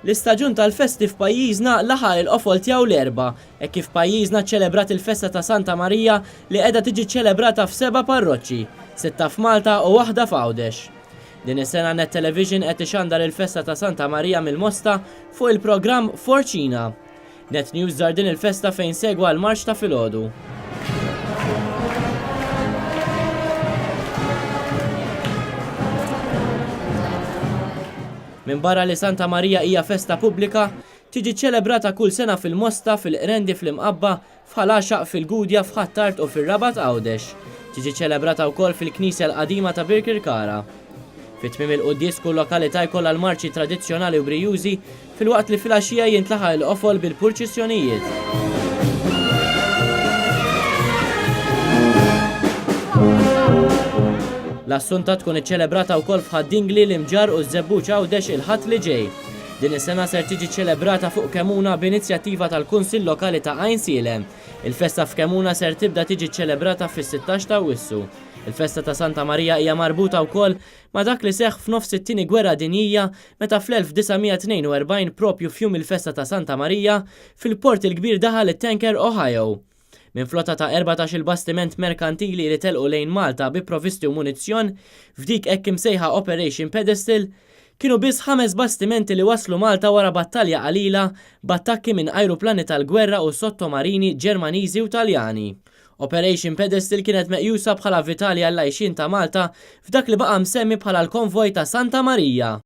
L-istaġun tal-festi f'pajjiżna laħaq il-qofol tiegħu l-Erbgħa, hekk kif pajjiżna ċċelebrat il-festa ta' Santa Marija li qiegħda tiġi ċċelebrata f'seba' parroċċi, sitta f'Malta u waħda f'Għawdex. Din is-sena Net Television qed ixandar il-festa ta' Santa Marija mill-Mosta fuq il-programm Forċina. Net News żar din il-festa fejn segwa l-marċ ta' filgħodu. Minbarra li Santa Marija hija festa pubblika, tiġi ċċelebrata kull sena fil-Mosta, fil-Qrendi, fl-Imqabba, f'Ħal Għaxaq, fil-Gudja, f'Ħ'Attard u fir-Rabat Għawdex. Tiġi ċċelebrata wkoll fil-Knisja l-Qadima ta' Birkirkara. Fi tmiem il-quddies kull lokalità jkollha l-marċi tradizzjonali u brijużi filwaqt li filgħaxija jintlaħaq il-qofol bil-purċissjonijiet. L-Assunta tkun iċċelebrata wkoll f'Ħad-Dingli, l-Imġarr u ż-Żebbuġ Għawdex il-Ħadd li ġej. Din is-sena ser tiġi ċċelebrata fuq Kemuna b'inizjattiva tal-Kunsill Lokali ta' Għajnsielem. Il-festa f'Kemuna ser tibda tiġi ċċelebrata fis-16 ta' Awwissu. Il-festa ta' Santa Marija hija marbuta wkoll ma' dak li seħħ f'nofs it-Tieni Gwerra Dinjija meta fl-1942 propju f'jum il-festa ta' Santa Marija, fil-Port il-Kbir daħal it-tanker Ohio. Minn flotta ta' erbatax-il bastiment merkantili li telqu lejn Malta bi provvisti u munizzjon f'dik hekk imsejħa Operation Pedestal, kienu biss ħames bastimenti li waslu Malta wara battalja qalila b'attakki minn ajruplani tal-gwerra u sottomarini Ġermaniżi u Taljani. Operation Pedestal kienet meqjusa bħala vitali għall-għajxien ta' Malta f'dak li baqa' msemmi bħala l-Konvoj ta' Santa Marija.